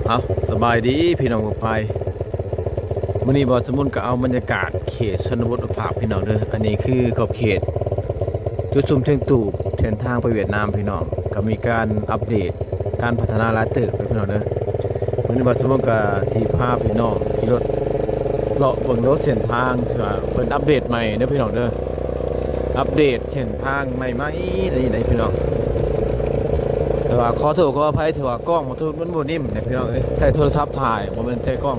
ເອົາ ສະບາຍດີພີ່ນ້ອງປອງປາຍ, ມື້ນີ້ບ່າວສະໝຸນກໍເອົາບັນຍາກາດເຂດຊົນນະບົດມາຝາກພີ່ນ້ອງເດີ. ອັນນີ້ຄືຂອບເຂດຈຸດຊຸມທຽງຕູບ ເສັ້ນທາງໄປຫວຽດນາມພີ່ນ້ອງ, ກໍມີການອັບເດດການພັດທະນາຫຼາຍເຕີບເລີຍພີ່ນ້ອງເດີ. ມື້ນີ້ບ່າວສະໝຸນກໍຊິພາພີ່ນ້ອງຂີ່ລົດເລາະເບິ່ງໂລດເສັ້ນທາງທີ່ວ່າເພິ່ນອັບເດດໃໝ່ເດີພີ່ນ້ອງເດີ, ອັບເດດເສັ້ນທາງໃໝ່ໆ ນີ້ໄດ໋ພີ່ນ້ອງ. ແຕ່ວ່າຂໍໂທດຂໍອະໄພ ຖືວ່າກ້ອງ ມັນບໍ່ນິ້ມເດ້ພີ່ນ້ອງເອີຍ, ໃຊ້ໂທລະສັບຖ່າຍ ບໍ່ແມ່ນໃຊ້ກ້ອງ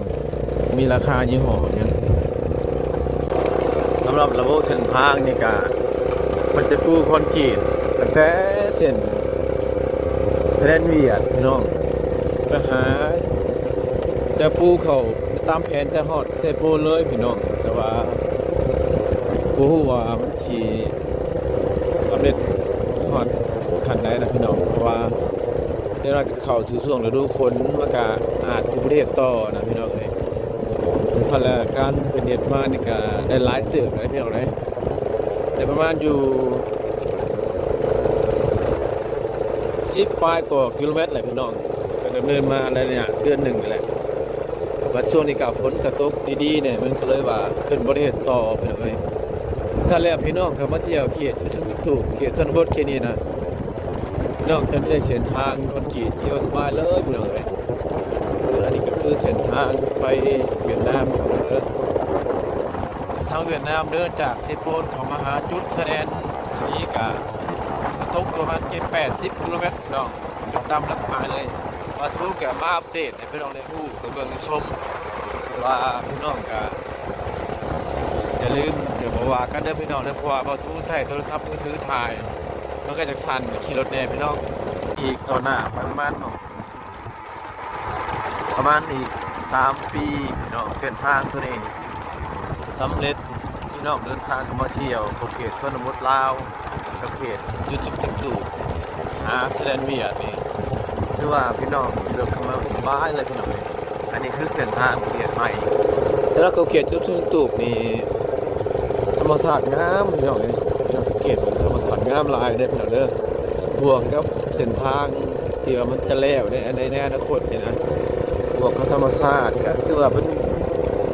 ມີລາຄາຍີ່ຫໍ້ຫຍັງ. ສຳລັບລະບົບເສັ້ນທາງນີ້ກະ ເພິ່ນຈະປູຄອນກຣີດຕັ້ງແຕ່ເສັ້ນຊາຍແດນຫວຽດພີ່ນ້ອງ ໄປຫາ ຈະປູເຂົ້າຕາມແຜນ ຈະຮອດເຊໂປນເລີຍພີ່ນ້ອງ. ແຕ່ວ່າບໍ່ຮູ້ວ່າມັນຊິສຳເລັດຮອດຂັ້ນໃດນະພີ່ນ້ອງ, ເພາະວ່າ ແຕ່ວ່າເຂົ້າສູ່ຊ່ວງລະດູຝົນ ມັນກະອາດຈະບໍ່ໄດ້ເຮັດຕໍ່ນະພີ່ນ້ອງເອີຍ. ແຕ່ວ່າການເພິ່ນເຮັດມານີ້ກະໄດ້ຫຼາຍເຕີບແລ້ວພີ່ນ້ອງເອີຍ, ໄດ້ປະມານຢູ່ສິບປາຍກວ່າກິໂລແມັດແຫຼະພີ່ນ້ອງ, ກໍດຳເນີນມາໄລຍະເດືອນໜຶ່ງນີ້ແຫຼະ. ບັດຊ່ວງນີ້ກະຝົນກະຕົກດີໆແດ່ ມັນກໍເລີຍວ່າເພິ່ນບໍ່ໄດ້ເຮັດຕໍ່ພີ່ນ້ອງເອີຍ. ຊັ້ນແລ້ວພີ່ນ້ອງເຂົ້າມາທ່ຽວເຂດຊົນນະບົດເຂດນີ້ນະ ພີ່ນ້ອງຈະໄດ້ເສັ້ນທາງຄອນກຣີດທີ່ວ່າສະບາຍເລີຍພີ່ນ້ອງເອີຍ. ອັນນີ້ກໍຄືເສັ້ນທາງໄປຫວຽດນາມເດີ, ທາງຫວຽດນາມເດີ ຈາກເຊໂປນເຂົ້າມາຫາຈຸດຊາຍແດນນີ້ກະ ກະຕົກປະມານເຈັດແປດສິບກິໂລແມັດພີ່ນ້ອງ, ເປັນຕາມຫຼັກໝາຍເລີຍ. ວ່າສະໝຸນກະມາອັບເດດໃຫ້ພີ່ນ້ອງໄດ້ຮູ້ ໄດ້ເບິ່ງໄດ້ຊົມ, ແຕ່ວ່າພີ່ນ້ອງກະຢ່າລືມ ຢ່າບໍ່ວ່າກັນເດີພີ່ນ້ອງເດີ, ເພາະວ່າບ່າວສະໝຸນໃຊ້ໂທລະສັບມືຖືຖ່າຍ ມັນກໍຈັກສັ່ນ ຂີ່ລົດແດ່ພີ່ນ້ອງ. ອີກຕໍ່ໜ້າໄປປະມານ ປະມານອີກສາມປີພີ່ນ້ອງ ເສັ້ນທາງໂຕນີ້ສຳເລັດ, ພີ່ນ້ອງເດີນທາງເຂົ້າມາທ່ຽວຂອບເຂດຊົນນະບົດລາວ ກັບເຂດຈຸດຊຸມທຽງຕູບຫາຊາຍແດນຫວຽດນີ້ ຖືວ່າພີ່ນ້ອງຂີ່ລົດເຂົ້າມາສະບາຍເລີຍພີ່ນ້ອງເອີຍ. ອັນນີ້ຄືເສັ້ນທາງເຂດໃໝ່, ແຕ່ລະເຂົາເຂດຈຸດຊຸມທຽງຕູບນີ້ ທຳມະຊາດງາມພີ່ນ້ອງເອີຍ, ພີ່ນ້ອງສັງເກດເບິ່ງ ທຳມະຊາດງາມຫຼາຍເດີພີ່ນ້ອງເດີ. ບວກກັບເສັ້ນທາງທີ່ວ່າມັນຈະແລ້ວໃນ ໃນ ໃນອະນາຄົດນີ້ນະ, ບວກກັບທຳມະຊາດ ກໍຖືວ່າເປັນ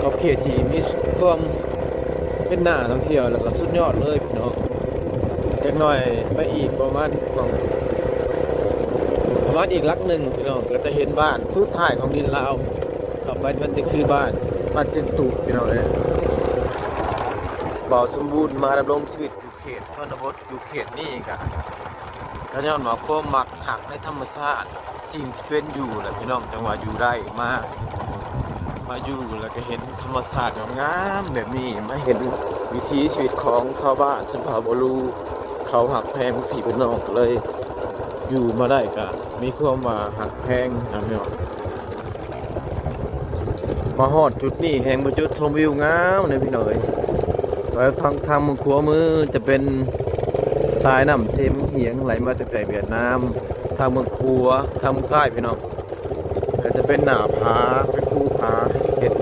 ຂອບເຂດທີ່ມີຄວາມເປັນໜ້າທ່ອງທ່ຽວ ແລ້ວກໍສຸດຍອດເລີຍພີ່ນ້ອງ. ຈັກໜ້ອຍໄປອີກປະມານ ປະມານອີກຫຼັກໜຶ່ງພີ່ນ້ອງ ກໍຈະເຫັນບ້ານສຸດທ້າຍຂອງດິນລາວ. ຕໍ່ໄປມັນຈະຄືບ້ານ ບ້ານເຕັນຕູບພີ່ນ້ອງເອີຍ. ບ່າວສົມບູນມາດຳລົງຊີວິດຢູ່ເຂດຊົນນະບົດ ຢູ່ເຂດນີ້ກະ ກະຍ້ອນວ່າຄວາມມັກຮັກໃນທຳມະຊາດ ສິ່ງທີ່ເປັນຢູ່ແຫຼະພີ່ນ້ອງ, ຈັ່ງວ່າຢູ່ໄດ້ມາ ມາຢູ່ແລ້ວກະເຫັນທຳມະຊາດງາມໆແບບນີ້, ມາເຫັນວິຖີຊີວິດຂອງຊາວບ້ານຊົນເຜົ່າບໍລູ ເຂົາຮັກແພງພີ່ເປັນນ້ອງ ກໍເລີຍຢູ່ມາໄດ້ ກະມີຄວາມວ່າຮັກແພງນຳເນາະ. ມາຮອດຈຸດນີ້ແຮ່ງເປັນຈຸດຊົມວິວງາມເດ້ພີ່ນ້ອງເອີຍ. ແລະທາງ ທາງເບື້ອງຂວາມືຈະເປັນສາຍນ້ຳເຊມັງຫຽງ ໄຫຼມາຕັ້ງແຕ່ຫວຽດນາມ, ທາງເບື້ອງຂວາ ທາງເບື້ອງຊ້າຍພີ່ນ້ອງ ກໍຈະເປັນໜ້າຜາ ເປັນພູຜາເຮັດ.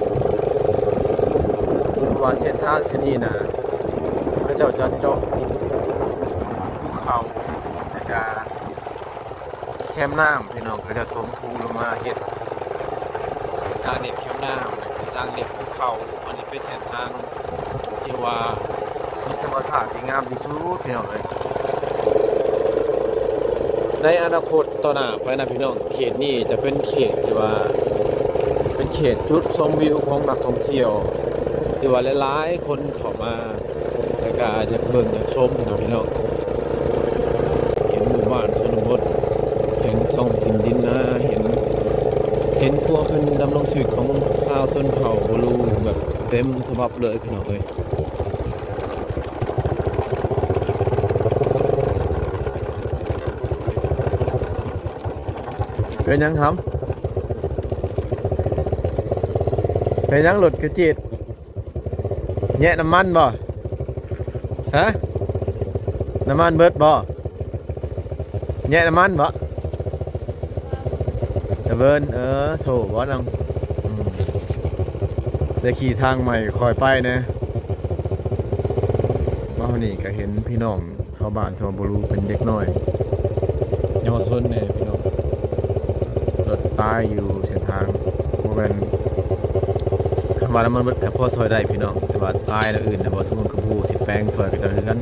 ເພາະວ່າເສັ້ນທາງເສັ້ນນີ້ນະ ເຂົາເຈົ້າຈະເຈາະພູເຂົາ ແລ້ວກະ ແຄມນ້ຳພີ່ນ້ອງ ເຂົາເຈົ້າຖົມພູລົງມາເຮັດທາງລຽບແຄມນ້ຳ ທາງລຽບພູເຂົາ. ອັນນີ້ເປັນເສັ້ນທາງທີ່ວ່າມີທຳມະຊາດທີ່ງາມທີ່ສຸດພີ່ນ້ອງເອີຍ. ໃນອະນາຄົດຕໍ່ໜ້າໄປນະພີ່ນ້ອງ ເຂດນີ້ຈະເປັນເຂດທີ່ວ່າ ເປັນເຂດຈຸດຊົມວິວຂອງນັກທ່ອງທ່ຽວ ທີ່ວ່າຫຼາຍໆຄົນເຂົ້າມາ ແລ້ວກະຢາກເບິ່ງຢາກຊົມເນາະພີ່ນ້ອງ. ເຫັນໝູ່ບ້ານຊົນນະບົດ ເຫັນທ້ອງຖິ່ນດິນນາ ເຫັນ ເຫັນຄວາມເປັນດຳລົງຊີວິດຂອງຊາວຊົນເຜົ່າໂບລູແບບເຕັມສະບັບເລີຍພີ່ນ້ອງເອີຍ. ເປັນຫຍັງຫຳ? ເປັນຫຍັງລົດກະຈີດ? ແຍະນ້ຳມັນບໍ່? ຮະ? ນ້ຳມັນເບິດບໍ່? ແຍະນ້ຳມັນບໍ່? ຕະເວີນ ເອີ ໂຊບໍ່ນຳ ອືມ ໄດ້ຂີ່ທາງໃໝ່ຄ່ອຍໄປແດ່. ມາຮອດນີ້ກໍເຫັນພີ່ນ້ອງ ຊາວບ້ານຊາວບໍລູເປັນເດັກນ້ອຍເຍົາວະຊົນແດ່ພີ່ນ້ອງ. ລົດຕາຍຢູ່ເສັ້ນທາງ ບໍ່ແມ່ນ ຄັນວ່ານ້ຳມັນເບິດກໍພໍຊ່ອຍໄດ້ພີ່ນ້ອງ ແຕ່ວ່າຕາຍແນວອື່ນນະ ບໍ່ທຸກຄົນກໍບໍ່ຮູ້ ຊິແປງຊ່ອຍເຂົາເຈົ້າຄືກັນ.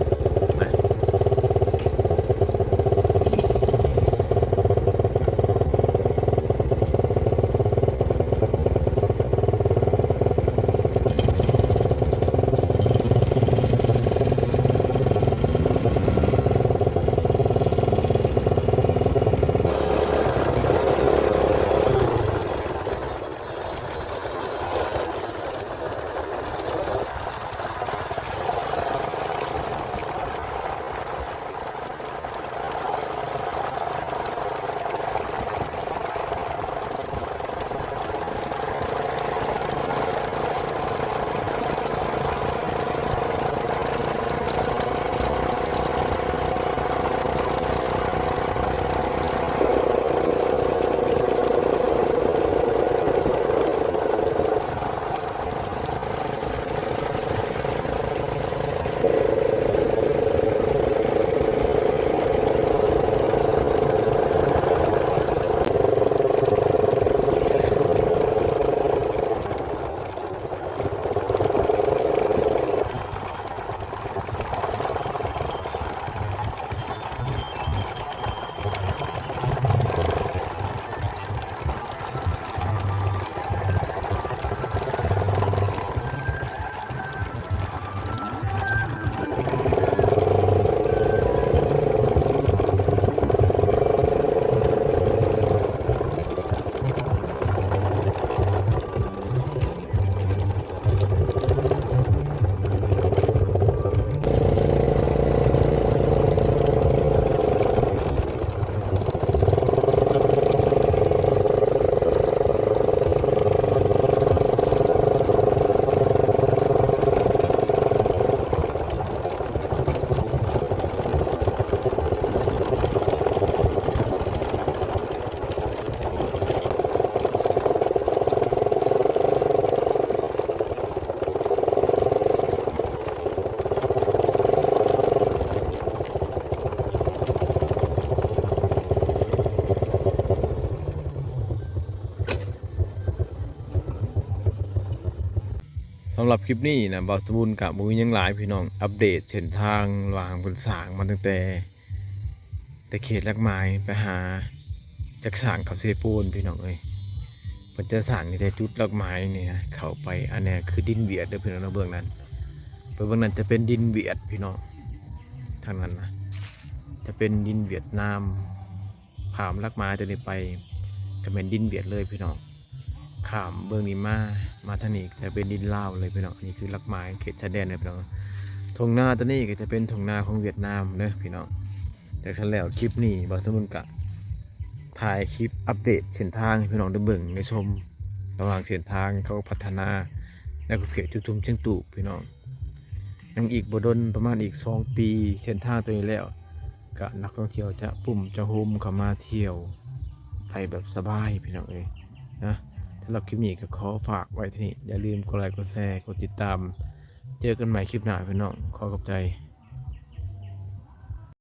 ສຳລັບຄລິບນີ້ນະ ບ່າວສະບຸນກະບໍ່ມີຫຍັງຫຼາຍພີ່ນ້ອງ ອັບເດດເສັ້ນທາງວ່າເພິ່ນສ້າງມາຕັ້ງແຕ່ ແຕ່ເຂດຫຼັກໝາຍໄປຫາ ຈາກສ້າງເຂົ້າເຊໂປນພີ່ນ້ອງເອີຍ ເພິ່ນຈະສ້າງນີ້ແຕ່ຈຸດຫຼັກໝາຍນີ້ນະ ເຂົ້າໄປ ອັນນີ້ຄືດິນຫວຽດເດີພີ່ນ້ອງເນາະ ເບື້ອງນັ້ນ ໄປເບື້ອງນັ້ນຈະເປັນດິນຫວຽດພີ່ນ້ອງ ທາງນັ້ນນະ ຈະເປັນດິນຫວຽດນາມ ຂ້າມຫຼັກໝາຍຕົວນີ້ໄປ ກໍແມ່ນດິນຫວຽດເລີຍພີ່ນ້ອງ ຂ້າມເບື້ອງນີ້ມາ ມາທາງນີ້ຈະເປັນດິນລາວເລີຍພີ່ນ້ອງ ອັນນີ້ຄືຫຼັກໝາຍເຂດຊາຍແດນເດີພີ່ນ້ອງ ທົ່ງນາຕົວນີ້ກໍຈະເປັນທົ່ງນາຂອງຫວຽດນາມເດີພີ່ນ້ອງ. ຈັ່ງຊັ້ນແລ້ວ ຄລິບນີ້ບ່າວສະບຸນກະຖ່າຍຄລິບອັບເດດເສັ້ນທາງໃຫ້ພີ່ນ້ອງໄດ້ເບິ່ງໄດ້ຊົມ ລະຫວ່າງເສັ້ນທາງເຂົາພັດທະນາ ແລະ ກໍເຂດຊຸມຊົນຊຽງຕູບພີ່ນ້ອງ. ຍັງອີກບໍ່ດົນ ປະມານອີກສອງປີ ເສັ້ນທາງຕົວນີ້ແລ້ວ ກະນັກທ່ອງທ່ຽວຈະປຸ້ມຈະໂຮມເຂົ້າມາທ່ຽວໄດ້ແບບສະບາຍພີ່ນ້ອງເອີຍນະ. ສຳລັບຄລິບນີ້ກໍຂໍຝາກໄວ້ເທົ່ານີ້ ຢ່າລືມກົດໄລ ກົດແຊ ກົດຕິດຕາມ. ເຈີກັນໃໝ່ຄລິບໜ້າພີ່ນ້ອງ ຂໍຂອບໃຈ.